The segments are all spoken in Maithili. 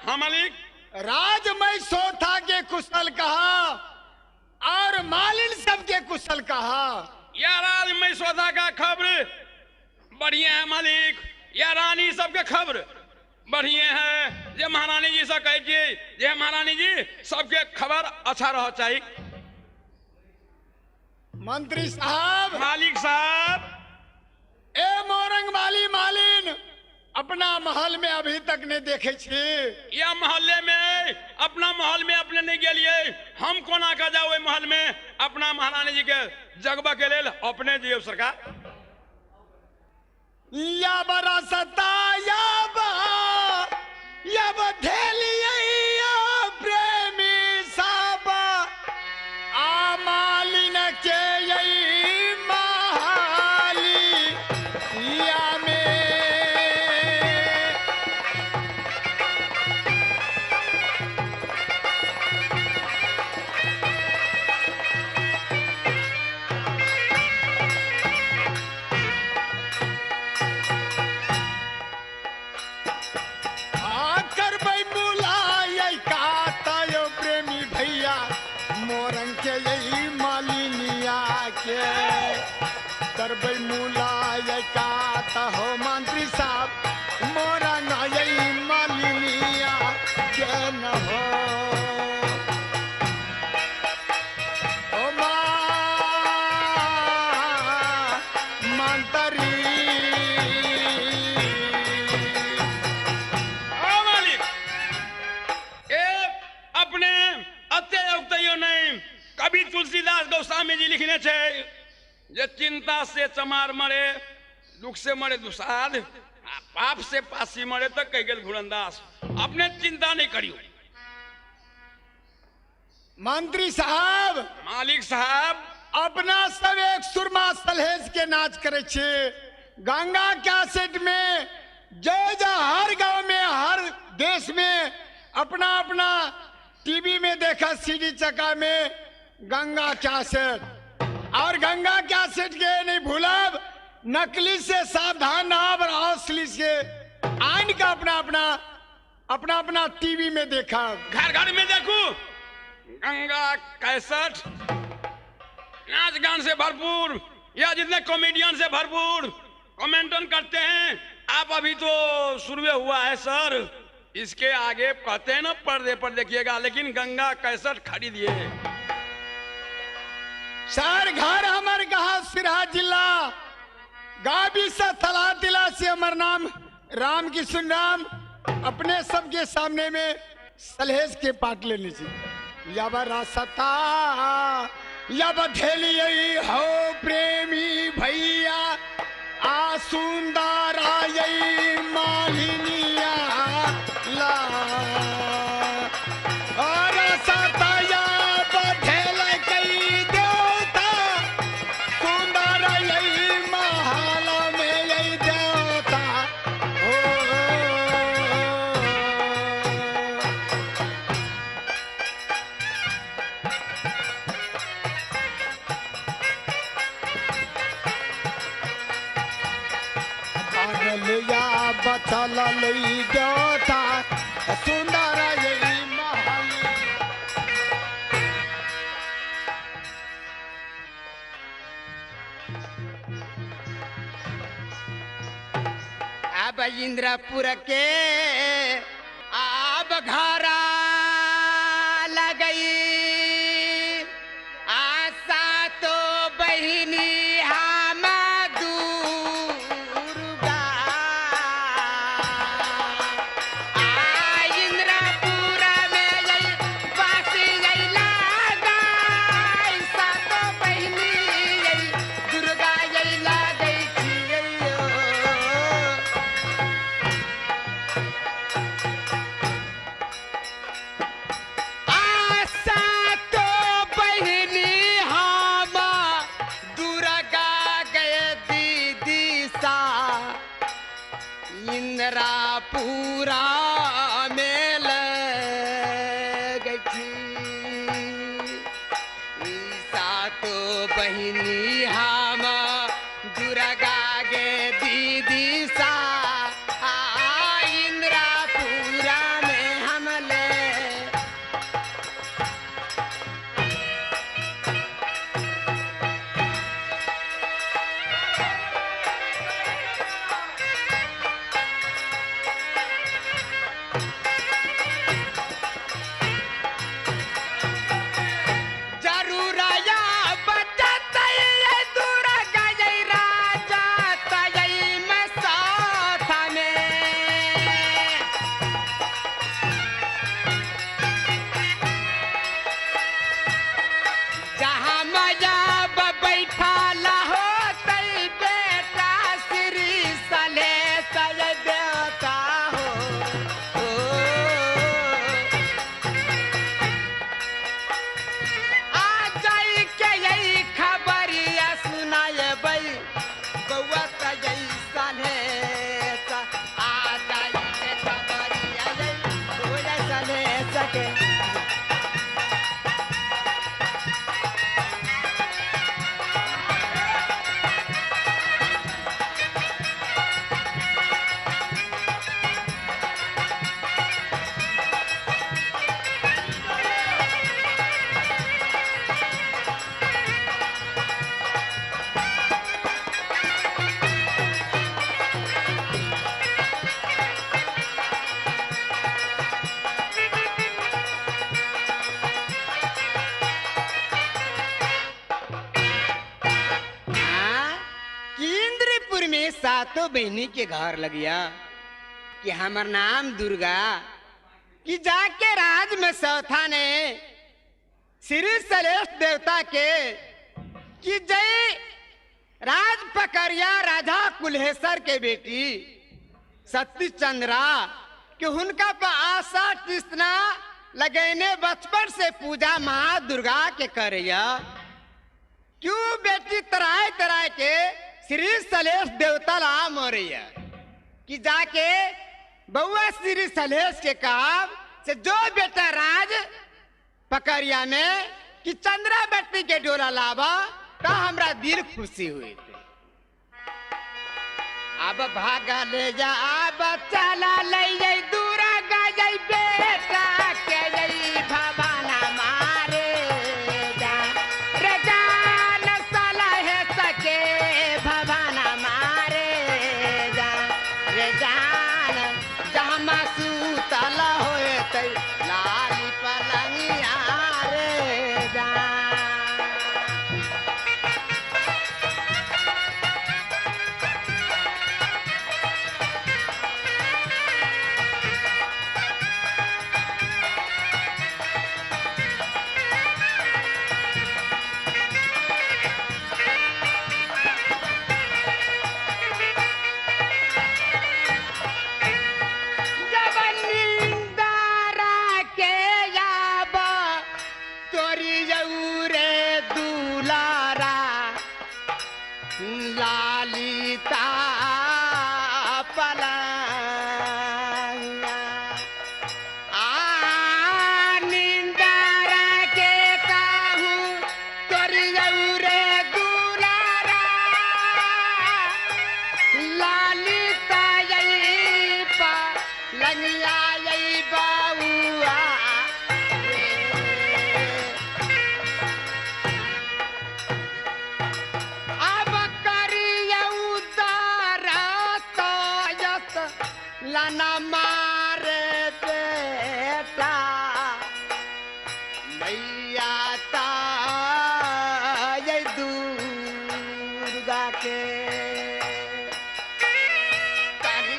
हाँ मालिक। राजमय सोथा के कुशल कहा और मालिन सबके कुशल कहा। या राजमय सोथा का खबर बढ़िया है मालिक, या रानी सबके खबर बढ़िया है। जे महारानी जी से कहे छियै जे महारानी जी सबके खबर अच्छा रह चाहिए। मंत्री साहब। मालिक साहब। ए मोरंग वाली मालिन अपना महल में अभी तक नहीं देखे छी। या मोहल्ले में अपना महल में अपने नहीं गेलिए, हम कोना के जाओ ओहि महल में अपना महारानी जी के जगबा के लेल अपने जियो सरकार। या बरसता या बा या बधेलिया प्रेमी साबा आ मालिन के यही महाली या में। करबै मुलाय का हो मंत्री साहब मोरंग यही मालिनिया के न हो। ओ मंत्री। ओ मालिक ए अपने अत्य तैयो नहीं कवि तुलसीदास गोस्वामी जी लिखने छे जे चिंता से चमार मरे, दुख से मरे दुसाध, पाप से पासी मरे तक कह गेल घुरनदास। अपने चिंता नहीं करियो। मंत्री साहब। मालिक साहब। अपना सब एक सुरमा सलहेज के नाच करे छे गंगा कैसेट में। जय जय हर गांव में हर देश में अपना अपना टीवी में देखा सीडी चका में गंगा कैसेट। और गंगा कैसेट के नहीं भूलब, नकली से सावधान और असली से आन का अपना अपना अपना अपना टीवी में देखा। घर घर में देखू गंगा कैसेट नाच गान से भरपूर या जितने कॉमेडियन से भरपूर कमेंटन करते हैं। आप अभी तो शुरू हुआ है सर, इसके आगे कहते हैं ना पर्दे पर देखिएगा, लेकिन गंगा कैसेट खरीदिए। सर घर हमार कहा सिरहा जिला गाबी से थला तिला से हमार नाम राम किशुन राम। अपने सबके सामने में सलहेज के पाट लेने लीजिए। यब रसता यब धेलियई हो प्रेमी भैया आ सुंदर आई मालिनिया ला। बचल लई देवता सुंदर यही महल। अब इंद्रपुर के अब घरा लगई आशा तो बहिनी हम दुर्गा। आ इंद्रपुर में यही बस यही लगाई सातो बहिनी यही दुर्गा यही लगई छियै। आशा तो बहिनी हम दुर्गा गए दीदी सा इंद्रापुरा में लगई छी। ईसा तो बहिनी हम दुर्गा गे दीदी सा इंद्रापुरा में हम सातों बहनी के घर लगिया कि हमर नाम दुर्गा कि जाके राज में सौथा ने श्री सलेश देवता के कि जय राज पकड़िया राजा कुल्हेसर के बेटी सती चंद्रा कि उनका पर आशा कृष्णा लगैने बचपन से पूजा माँ दुर्गा के करैया। क्यों बेटी तराय तराय के श्री सलेश देवता ला मोरैया कि जाके बउआ श्री सलेश के कहा से जो बेटा राज पकड़िया में कि चंद्रावती के डोला लावा ता हमरा दिल खुशी हुई। अब भागा ले जा अब चला ले जाई दूरा गा जाई बेटा के जाई भवाना मारे जा रे जान साला है सके भवाना मारे जा रे जान जहाँ सूतल होए तै लाली पलंगिया रे जा। जब निंदारा के आब तोरी रे दुलारा लालिता पलंगा आ निंदारा के काहू तोरी रे दुलारा लालिता यही पा लंगिया यही बाबुआ अब करिया उदारा तयस लना मारे बेटा मैया ताय दुर्गा के करी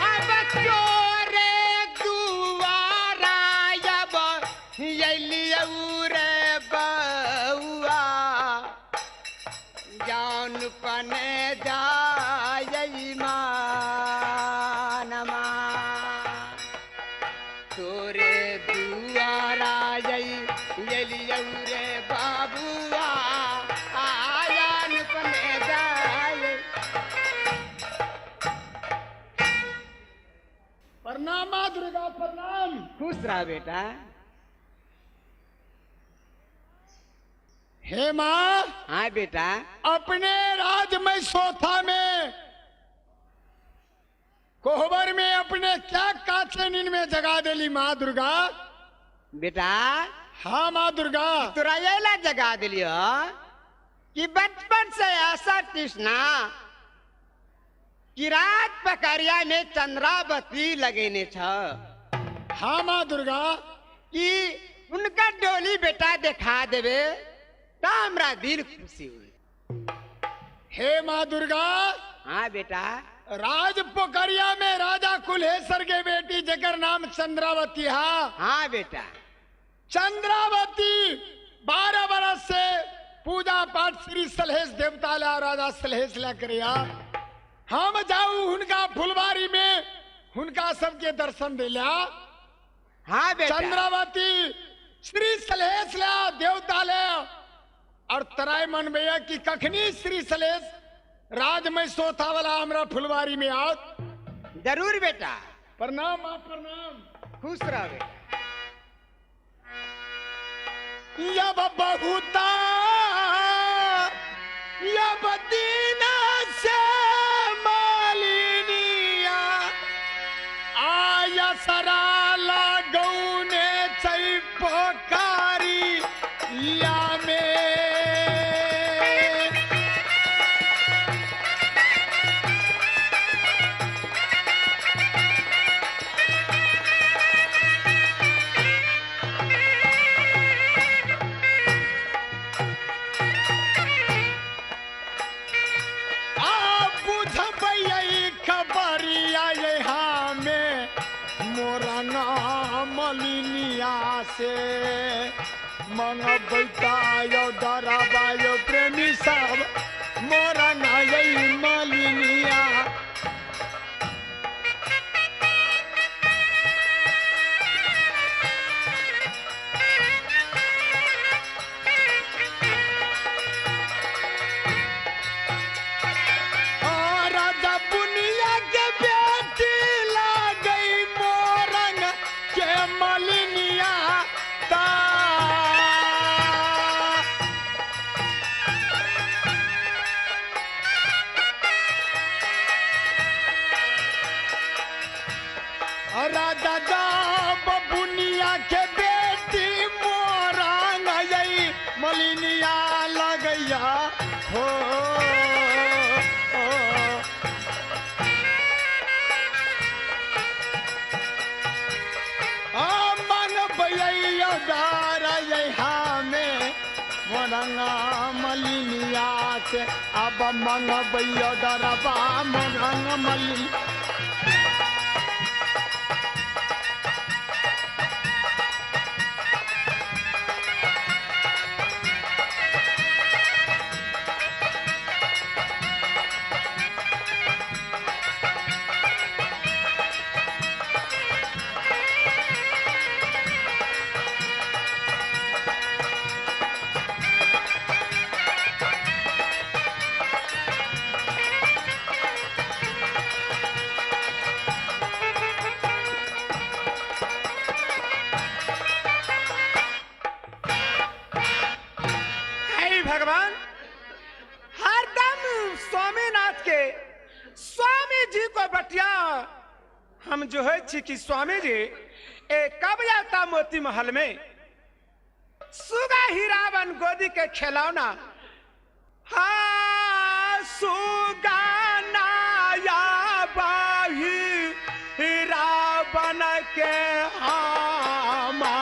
अब तोरे दुआरा अब अलियौ रे बउआ जान पने जाय मानमा तोरे दुआरा अलियौ रे बाबुआ आयान पने जाय। प्रणाम माँ दुर्गा प्रणाम। खुश रहा बेटा। हे माँ। हाँ बेटा। अपने राज में सोथा में कोहबर में अपने क्या काचे नींद में जगा देली माँ दुर्गा। बेटा। हाँ माँ दुर्गा। तोरा ये जगा दिलियो कि बचपन से ऐसा तृष्णा कि रात पकड़िया में चंद्रावती लगेने छ। हाँ माँ दुर्गा। कि उनका डोली बेटा दिखा देवे तो हमरा दिल खुशी हुई। हे माँ दुर्गा। हाँ बेटा। राज पोखरिया में राजा कुल्हेसर के बेटी जेकर नाम चंद्रावती। हाँ हाँ बेटा। चंद्रावती 12 बरस से पूजा पाठ श्री सलहेश देवता ला राजा सलहेश ला करिया। हम जाऊ हुनका फुलवारी में हुनका सबके दर्शन दिला। हाँ बेटा। चंद्रावती श्री सलहेश ला देवता ले और तराय मन भैया कि कखनी श्री सलहेश राज में सोथा वाला हमरा फुलवारी में आओ। जरूर बेटा। प्रणाम माँ प्रणाम। खुश रहो बेटा। यब बहुता यब दीना से मालिनिया आया सराला गौने चै पोकारी या में। से मंगबैता यो डराबा यो प्रेमी सब मोरा नाई मालिनिया। राजा बुनिया के बेटी लागई मोरंग के मलिनिया ता। राजा जाब बुनिया के बेटी मोरंग आई मलिनिया लगैया हो। मन बयैया हमें मोरंगा मलिनिया से अब मन बैया डरबा मोरंग मलिन। हे भगवान, हरदम स्वामीनाथ के स्वामी जी को बटिया हम जो है छी कि स्वामी जी ए कब जाता मोती महल में सुगा हीरावन गोदी के खिलौना। हाँ सुगा नाया बाही हीरावन के हामा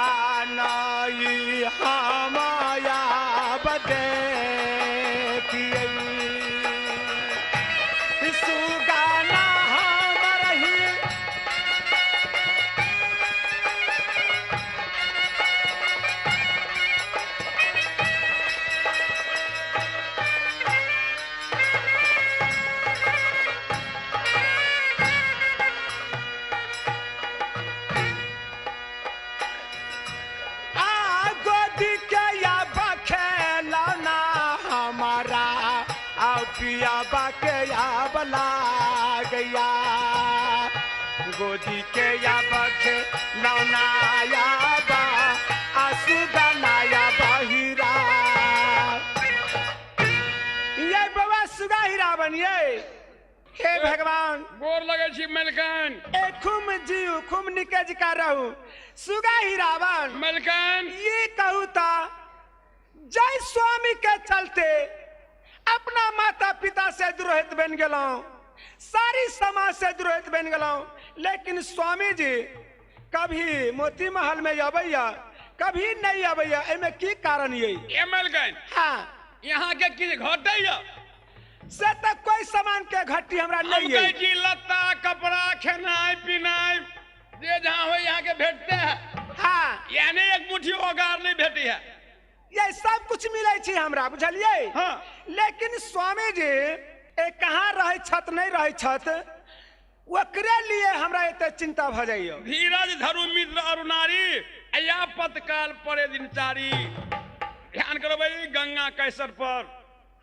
आनाई हमाया बदे सुगाना हमर ही आ गोदी के या बखेलौना हमारा आ पिया बाके या बला गया। गोदी के या बखेलौना या बा आसू या बहिरा। ये बाबा सुगा हीरा बनिए। हे भगवान, गोर लगे छी मलकान। ए खुम जीव खुम निके जिका रहू सुगा हीरावन मलकान। ये कहू ता जय स्वामी के चलते अपना माता पिता से द्रोहित बन गेलौं, सारी समाज से द्रोहित बन गेलौं, लेकिन स्वामी जी कभी मोती महल में अबैया कभी नहीं अबैया, एमे की कारण ये? ए मलकान, हाँ यहाँ के किछ घटैया से तक कोई सामान के घटी हमरा हम नहीं है। कहै छी लत्ता कपड़ा खेनाइ पिनाइ जे जहाँ हो यहाँ के भेटते हैं। हाँ यानी एक मुट्ठी ओगार नहीं भेटी है। ये सब कुछ मिले छी हमरा, बुझलिए। हाँ। लेकिन स्वामी जी ए कहाँ रहे छत नहीं रहे छत, ओकरे लिए हमरा एते चिंता भ जाइयो। धीरज धरु मित्र अरु नारी अया पतकाल पड़े दिनचारी। ध्यान करो भाई गंगा कैसर पर।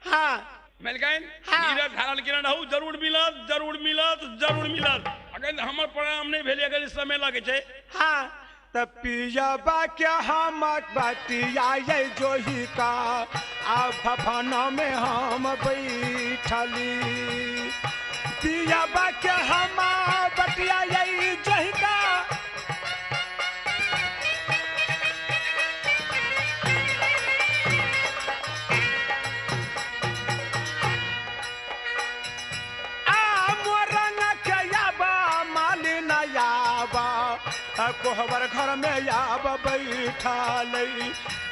हाँ मिल गए। हाँ। धीरज धारण किरण रहू, जरूर मिलत जरूर मिलत जरूर मिलत। अगर हमर प्रणाम नहीं भेल अगर समय लगे छै। हाँ त पियबा के हम बतिया ये जोही का आ भवन में हम बैठली। पियबा के हम बतिया ये जोही का आ मोरंग के याबा मालिन याबा कोहबर घर में याब बैठल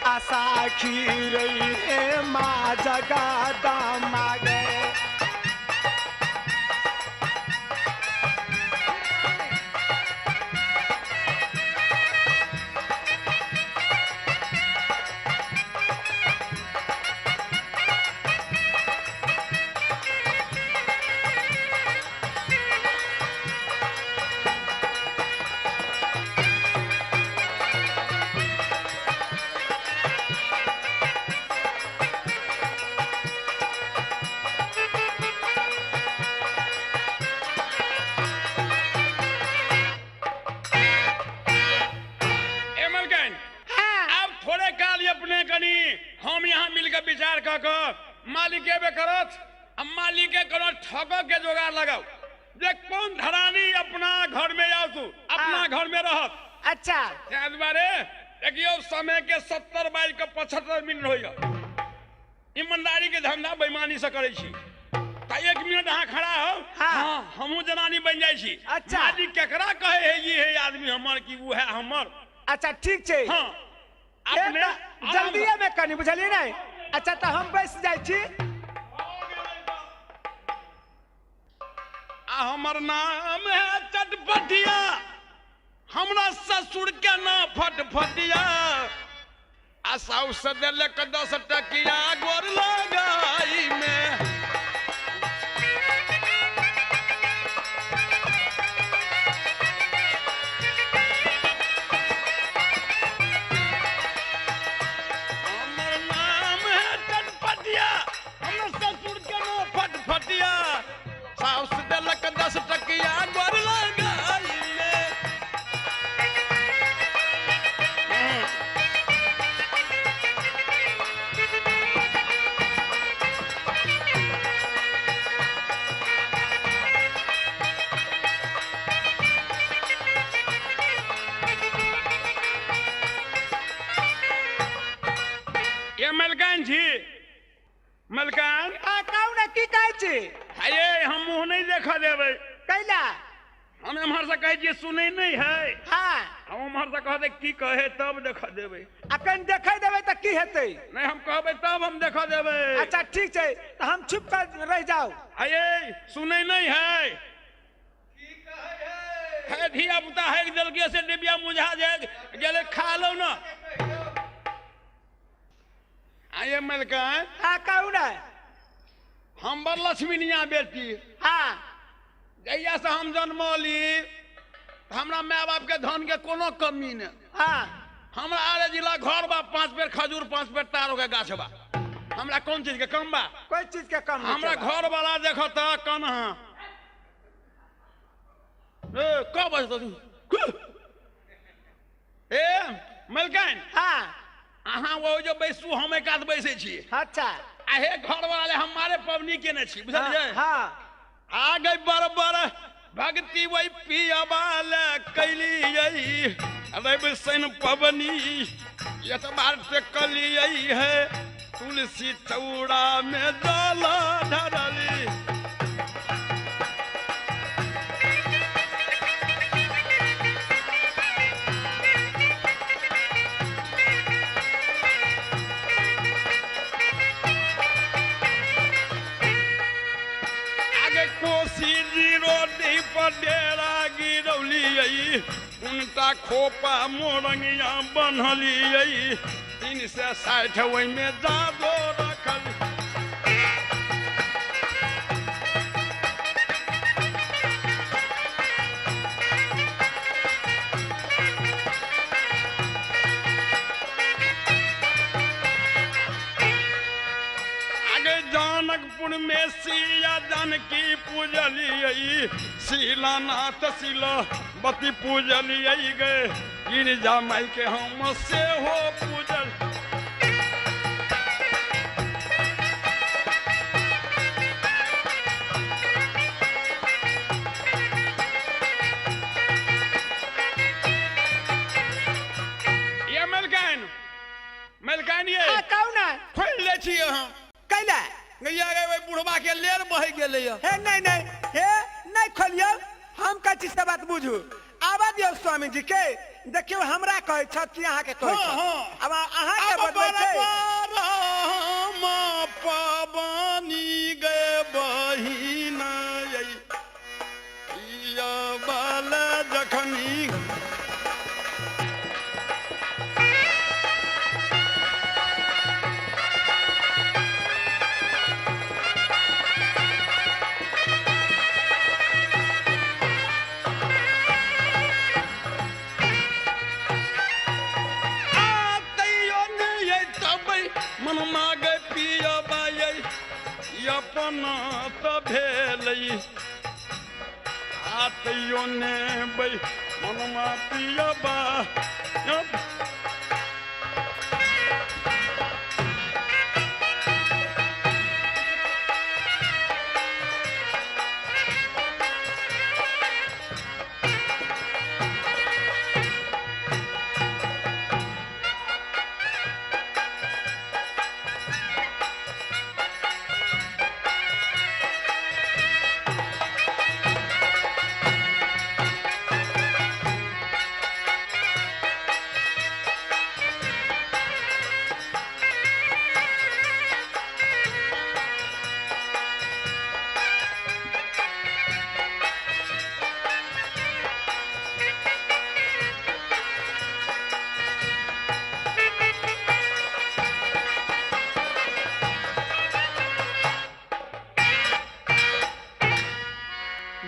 आशा खीर हे माँ जगा मागे। मालिक एबे करत आ मालिक के कोनो ठगो के जोगाड़ लगाओ जे कोन धरानी अपना घर में आओ तू अपना हाँ। घर में रहत। अच्छा ताहि दुआरे देखियौ समय के 70 बाजि के 75 मिनट होइया। ईमानदारी के धंधा बेईमानी से करै छी त 1 मिनट अहाँ खड़ा हो। हाँ। हमहूँ जनानी बनि जाइ छी। अच्छा। मालिक केकरा कहै है ई है आदमी हमर कि ऊ है हमर। अच्छा ठीक छै। हाँ अपने जल्दीए में कनी बुझलियै ने। अच्छा तऽ हम बैस जाइ छी। आ हमर नाम है चटपटिया हमरा ससुर के नाम फटफटिया आ साउस देलक 10 टकिया गोर लगाई में। हमर नाम है चटपटिया हमरा ससुर के नाम फटफटिया साउस देलक 10 टकिया गोर लगाई में। ये मलकान छी मलकान। आ कहू ने की कहै छी। अरे हम मुँह नहीं देखा देबै। कैला? हम एम्हर से कहै छियै सुनै नहीं है। हाँ हम उम्हर से कहते की कहे तब देखा देबै। अखन देखै देबै तऽ की हेतै? नहीं हम कहबै तब हम देखा देबै। अच्छा ठीक छै तऽ हम छुप कर रहि जाउ। अरे सुनै नहीं है। है धिया पुता है देलकै से डिबिया मुझा जाय गेलै खा लो ना। आये मलकान। हाँ कहू ने। हम बड़ लक्ष्मीनिया बेटी। हाँ जहिया से हम जन्मली हमरा माय बाप के धन के कोनो कमी नहीं। हाँ हमरा आरे जिला घर बा 5 पेड़ खजूर 5 पेड़ तारो के गाछ बा। हमरा कोन चीज के कम बा? कोई चीज के कम नहीं। हमरा घर वाला देखो त कन्हा ए कब बजत तू ए मलकान। हाँ अहाँ वो जो बैसू हम एक आध बैसै छी। अच्छा आहे घर वाला हमारे पबनी केने छी बुझलियै। हाँ आ गई बरबर भक्ति वही पियाबाल कैलियै रवि सन पबनी एतबार से कलियै है तुलसी चौड़ा में जल धरली। कोसी जीरो पर डेरा गिरौलियै उनटा खोपा मोरंगिया बन्हलियै 360 ओहिमे जादो रखल। जनकपुर में सिया जानकी पूजलियै शिलानाथ शिलावती पूजलियै गे गिरिजा माई के हम सेहो पूजल। ये मलकान मलकान ये कहू ने। खोलि लै छियै हम। कैला? गैया गे बुढ़वा के लेर बहि गेलै। हे नहीं नहीं हे नहीं खोलियौ। हम कहै छी से बात बुझू। आबऽ दियौ स्वामी जी के। देखियौ हमरा कहै छथि कि अहाँके कहै छथि। आब अहाँके बदलै छै। पबनी गे बहिना बाल जखनी मन मागे पियबायै अपना त भेलै आ तैयो ने बै मनमा पियबा।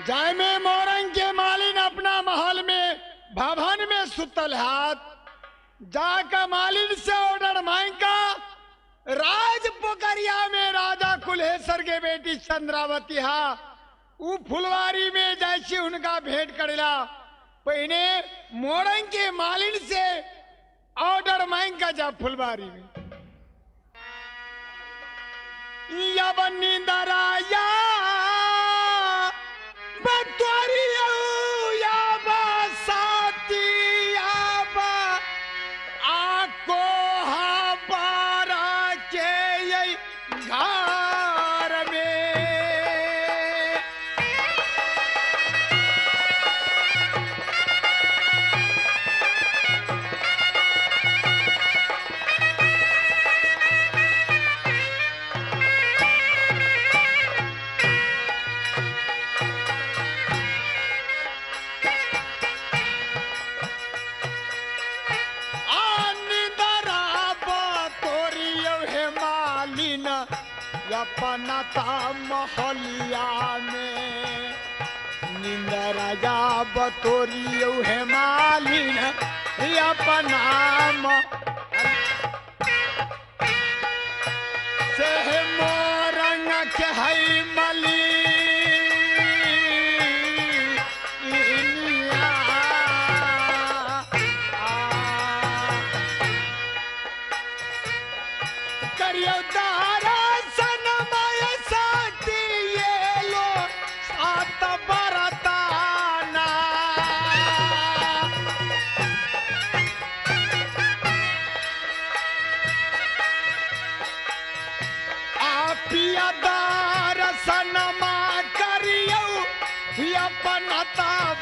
जाय में मोरंग के मालिन अपना महल में भवन में सुतल हाथ जाका मालिन से ऑर्डर मांग का राज पोखरिया में राजा कुल्हेश्वर के बेटी चंद्रावती हा उ फुलवारी में जाय उनका भेंट करेला। पहले मोरंग के मालिन से ऑर्डर मांग का जा फुलवारी में। या बन्नी दराया बतोरियो या बसाती या बा आको हबारा के ये घर में। अपना ता महलिया में निंद राजा बतोरियो हे मालिन अपना से मोरंग के है मलिनिया। करियो दारा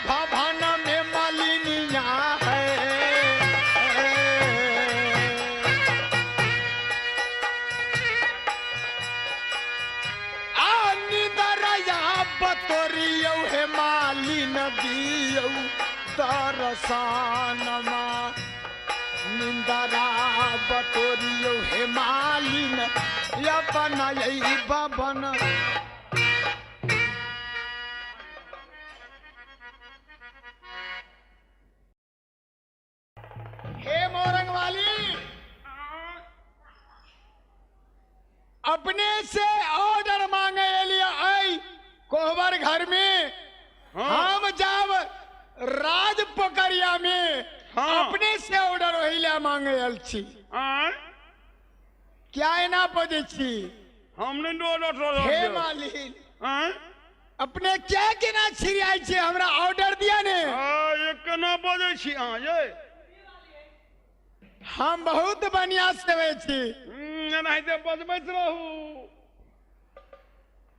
भवन में मालिनिया है। आनिदरया बतोरियो हे मालिन दियो दरसानमा। निंदरा बतोरियो हे मालिन अपना यही भवन। हे मोरंग वाली अपने से ऑर्डर मांगे लिए आई कोहबर घर में। हाँ। हम जाब राज पोखरिया में। हाँ। अपने से ऑर्डर ओहिला मांगे आयल छी। क्या एना बजै छी? हम नहीं ऑर्डर। हे मालिन अपने क्या केना छिड़ियाइ छी? हमरा ऑर्डर दिया ने। ये केना बजै छी अहाँ ये? हम बहुत बढ़िया सेवे छी। एनाहिते बजबैत रहू।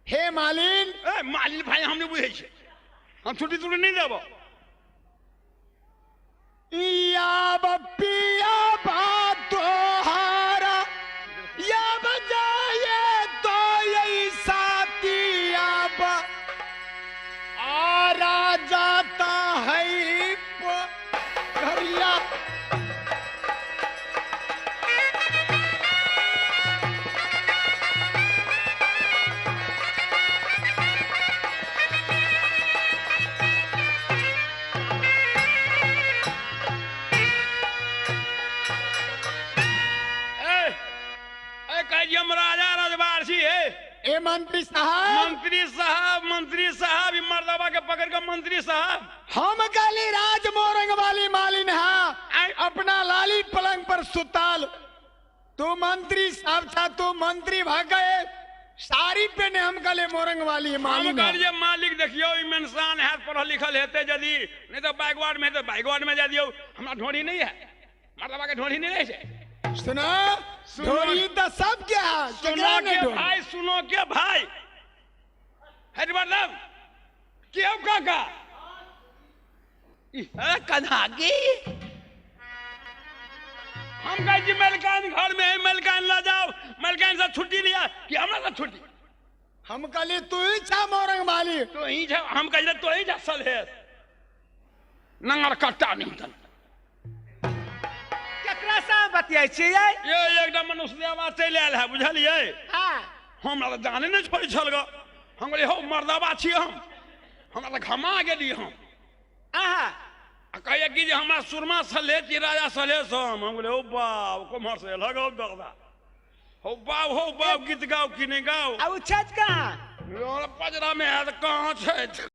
हे मालिन। ए मालिन भाई हम नहीं बुझै छियै, हम छुट्टी तुट्टी नहीं देबो। या बपिया बा तोहारा या बजाए तो यही साथिया बा आरा जाता है घरिया। राजा रजवार छी हे। ए मंत्री साहब, मंत्री साहब, मंत्री साहब, ई मर्दबा के पकड़ के मंत्री साहब। हम काली राज मोरंग वाली मालिन हा अपना लाली पलंग पर सुताल। तू मंत्री साहब था, तू मंत्री भाग गए साड़ी पेने। हम कले मोरंग वाली मालिन। हम कहलिए मालिक देखियो ई इंसान है, पढ़ल लिखल हेतै यदि नहीं तो बैकवर्ड में, तो बैकवर्ड में जा दियो। हमरा ढोरी नहीं है, मर्दबा के ढोरी नहीं रहे छै। सुनो ढोरी तो सब के है। सुनो के भाई, सुनो के भाई, हट मतलब के काका कन्हा की हम कहे छी मलकान घर में है, मलकान ला जाओ, मलकान से छुट्टी लिया कि हमरा से छुट्टी। हम कहली तू ही छा मोरंग वाली, तू ही छा। हम कहले तू ही छा सलहेस नंगर कट्टा नहीं तन। केकरा से बतियाइ छियै? ये एकटा मनुष्य आवाज चलि आयल है, बुझलियै? हां। हमरा तऽ जाने नहि छोड़ै छल ग। हम कहलियै हौ मर्दबा छी हम, हमरा तऽ घमा गेली हम। आहा। आ कहैया कि जे हमरा सुरमा सलहेश छी, राजा सलहेश हम। हम बोले, ओ बाप, कुम्हर से लगाउ दादा, हो बाप, हो बाप, गीत गाओ कि नहि गाओ? आ उ छथि कहाँ? पजरा में है तऽ कहाँ छथि?